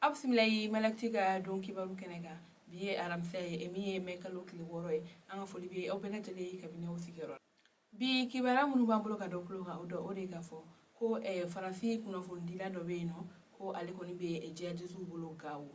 Aw bisimila ye Malactu ka don kibaru kɛnɛ kan. Bi ye aramisa ye, min ye mɛ kalo tile 6 ye. An ka foli bɛ aw bɛɛ lajɛlen ye kabini aw sigiyɔrɔ la. Bi kibaruya minnu b'an bolo ka da tulo kan, o dɔ o de k'a fɔ ko Faransi kunnafonidila dɔ bɛ yen nɔ, ko ale kɔni bɛ jihadisiw bolo Gawo.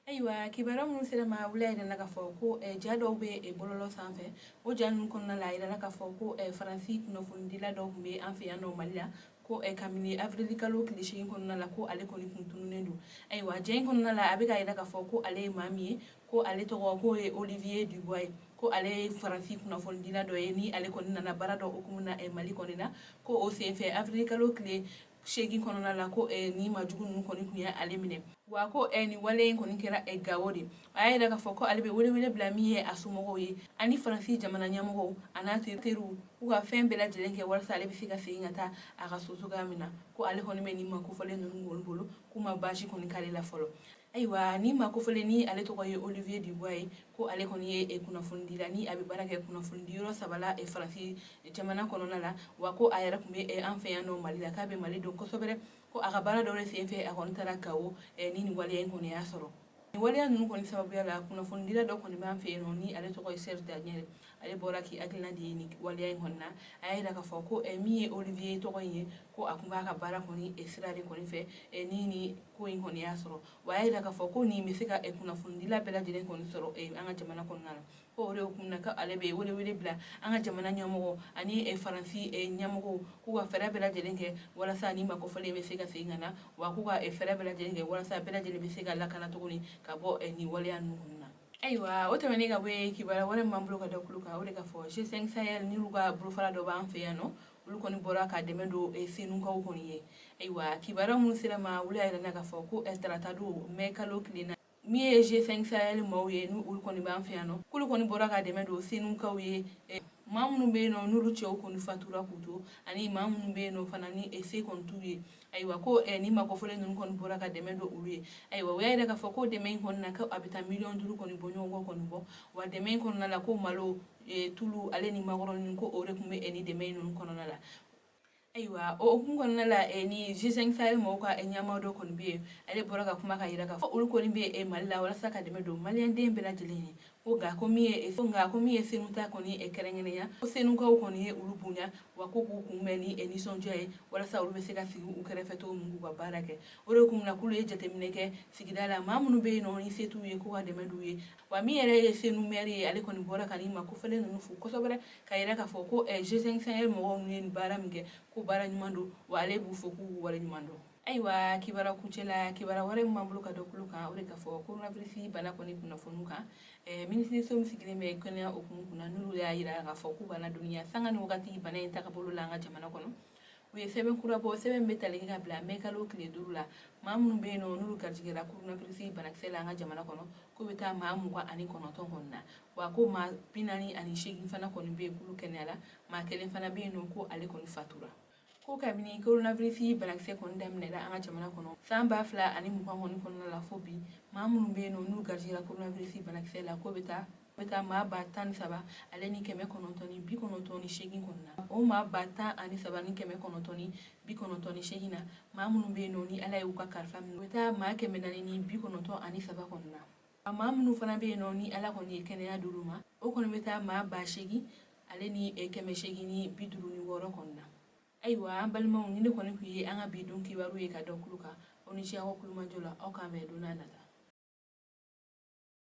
Ayiwa, kibaruya minnu sera ma wula yɛrɛ la k'a fɔ ko ja dɔw bɛ bɔlɔlɔ sanfɛ, o ja ninnu kɔnɔna la, a yirala k'a fɔ ko Faransi kunnafonidila dɔw tun bɛ an fɛ yan nɔ Mali la, ko kabini avril kalo tile 8 kɔnɔna la, ko ale kɔni kun tununnen don. Ayiwa, ja in kɔnɔna la, a bɛ k'a yira k'a fɔ ko ale ye maa min ye, ko ale tɔgɔ k'o ye Olivier Dubois ye, ko ale ye Faransi kunnafonidila dɔ ye, ni ale kɔni nana baara dɔ hukumu na Mali kɔni na, ko o senfɛ avril kalo tile 8 kɔnɔna la, ko ni maajugu ninnu kɔni tun ye ale minɛ. Wa ko nin wale in kɔni kɛra Gawo de. A y'a yira k'a fɔ ko ale bɛ welewele bila min ye a somɔgɔw ye ani Faransi jamana ɲɛmɔgɔw a n'a teriw, k'u ka fɛn bɛɛ lajɛlen kɛ walasa ale bɛ se ka segin ka taa a ka so cogoya min na, ko ale kɔni bɛ nin maa kofɔlen ninnu kɔni bolo, k'u ma baasi kɔni k'ale la fɔlɔ. Ayiwa, ni maa kofɔlen ni ale tɔgɔ ye Olivier Dubois ye, ko ale kɔni ye kunnafonidila ni a bɛ baara kɛ kunnafonidi yɔrɔ saba la Faransi jamana kɔnɔna la. Wa ko a yɛrɛ tun bɛ an fɛ yan nɔ Mali la, k'a bɛ Mali dɔn kosɛbɛ, ko a ka baara dɔ de senfɛ a kɔni taara Gawo ni nin waleya in kɔni y'a sɔrɔ. Nin waleya ninnu kɔni sababuya la, kunnafonidila dɔ kɔni b'an fɛ yen nɔ, ni ale tɔgɔ ye Serge Daniel. Ale bɔra k'i hakilina di nin waleya in kɔni na. A y'a yira k'a fɔ ko min ye Olivier tɔgɔ in ye, ko a tun b'a ka baara kɔni sira de kɔni fɛ ni nin ko in kɔni y'a sɔrɔ. Wa a y'a yira k'a fɔ ko nin bɛ se ka kunnafonidila bɛɛ lajɛlen kɔni sɔrɔ an ka jamana kɔnɔna la, ko o de hukumu na ko ale bɛ welewele bila an ka jamana ɲɛmɔgɔ ani Faransi ɲɛmɔgɔw, k'u ka fɛɛrɛ bɛɛ lajɛlen kɛ walasa ni maa kofɔlen bɛ se ka segin ka na, wa k'u ka fɛɛrɛ bɛɛ lajɛlen kɛ walasa bɛɛ lajɛlen bɛ se ka lakana tuguni ka bɔ nin waleya ninnu kɔni na. Ayiwa, o tɛmɛnen ka bɔ yen, kibaruya wɛrɛ min b'an bolo ka da tulo kan, o de k'a fɔ G5 Sahel n'olu ka bolofara dɔ b'an fɛ yan nɔ, olu kɔni bɔra ka dɛmɛ don Senukaw kɔni ye. Ayiwa, kibaruya minnu sera ma wula yɛrɛ na k'a fɔ ko tarata don mɛ kalo tile na, min ye G5 Sahel maaw ye, n'u olu kɔni b'an fɛ yan nɔ, k'olu kɔni bɔra ka dɛmɛ don Senukaw ye, maa minnu bɛ yen nɔ n'olu cɛw kɔni fatura k'u to, ani maa minnu bɛ yen nɔ fana ni se kɔni t'u ye. Ayiwa, ko ni maa kofɔlen ninnu kɔni bɔra ka dɛmɛ don olu ye. Ayiwa, u y'a yira k'a fɔ ko dɛmɛ in kɔni na, ko a bɛ taa miliyɔn 5 kɔni bɔ ɲɔgɔn kɔ kɔni bɔ. Wa dɛmɛ in kɔnɔna la, ko malo, tulu, ale ni makɔrɔni, ko o de tun bɛ ni dɛmɛ in ninnu kɔnɔna la. Ayiwa, o hukumu kɔnɔna la, ni G5 Sahel mɔgɔw ka ɲɛmaa dɔ kɔni bɛ yen, ale bɔra ka kuma ka yira k'a fɔ olu kɔni bɛ Mali la walasa ka dɛmɛ don maliyɛnden bɛɛ lajɛlen ye, ko nka ko min ye nka ko min ye Senu ta kɔni kɛrɛnkɛrɛnya, ko Senukaw kɔni ye olu bonya, wa ko k'u kunbɛn ni nisɔndiya ye walasa olu bɛ se ka sigi u kɛrɛfɛ cogo min k'u ka baara kɛ. O de hukumu na, k'olu ye jateminɛ kɛ sigida la, maa minnu bɛ yen nɔ ni se t'u ye, k'u ka dɛmɛ d'u ye. Wa min yɛrɛ ye Senu maire ye, ale kɔni bɔra ka nin maa kofɔlen ninnu fo kosɛbɛ, ka yira k'a fɔ ko G5 Sahel mɔgɔw ninnu ye nin baara min kɛ, ko baara ɲuman don, wa ale b'u fo k'u wale ɲuman dɔn. Ayiwa, kibaruya kuncɛ la, kibaruya wɛrɛ min b'an bolo ka da tulo kan, o de k'a fɔ coronavirus bana kɔni kunnafoniw kan, minisiriso min sigilen bɛ kɛnɛya hukumu kunna, n'olu y'a yira k'a fɔ k'u b'an ladɔnniya sanga ni wagati bana in tagabolo la an ka jamana kɔnɔ, u ye sɛbɛn kura bɔ, sɛbɛn bɛ tali kɛ ka bila mɛ kalo tile 5 la. Maa minnu bɛ yen nɔ n'olu garijɛgɛra coronavirus banakisɛ la an ka jamana kɔnɔ, k'u bɛ taa maa 29 kɔni na. Wa ko maa 48 fana kɔni bɛ yen k'olu kɛnɛyara, maa kelen fana bɛ yen nɔ ko ale kɔni fatura. Ko kabini coronavirus banakisɛ kɔni daminɛra an ka jamana kɔnɔ san 2020 kɔni kɔnɔna la fo bi, maa minnu bɛ yen nɔ n'u garijɛgɛra coronavirus banakisɛ la, k'o bɛ taa maa 13,998 kɔni na. O maa 13,998 na, maa minnu bɛ yen nɔ ni Ala y'u ka kalifa minɛ, u bɛ taa maa 493 kɔni na. Maa minnu fana bɛ yen nɔ ni Ala kɔni ye kɛnɛya d'olu ma, o kɔni bɛ taa maa 8,856 kɔni na. Ayiwa, an balimaw, ni ne kɔni tun ye an ka bi don kibaru ye ka da tulo kan. Aw ni ce aw ka kulomajɔ la. Aw k'an bɛn don n'a nata.